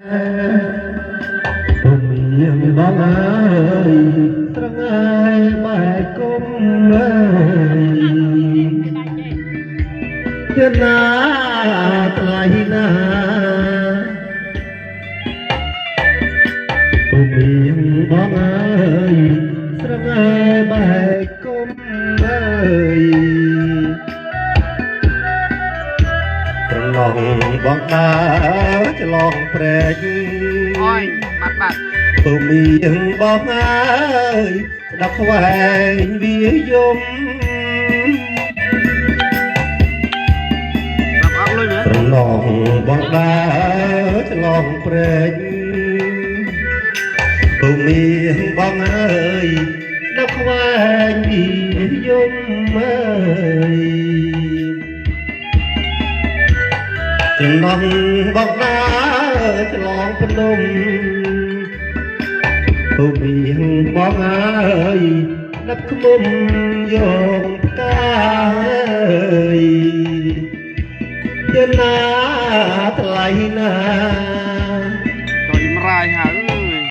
ពុំមានបងអើយត្រងឯបែកគុំអើយជាណាថ្លៃណា ពុំមានបងអើយស្រងឯបែកគុំអើយត្រឡងបងដើរឆ្លងព្រែក អយបាត់បាត់ ពុំមានបងអើយស្ដាប់ខ្វែងវាយំ បាត់អត់លុយមើល ត្រឡងបងដើរឆ្លងព្រែកពុំមានបងអើយស្ដាប់ខ្វែងវាយំអើយ ចំណងបងដើរឆ្លងភ្នំពុំមានបងអើយដឹកខ្មុំយកផ្កាអើយជាណាថ្លៃណា។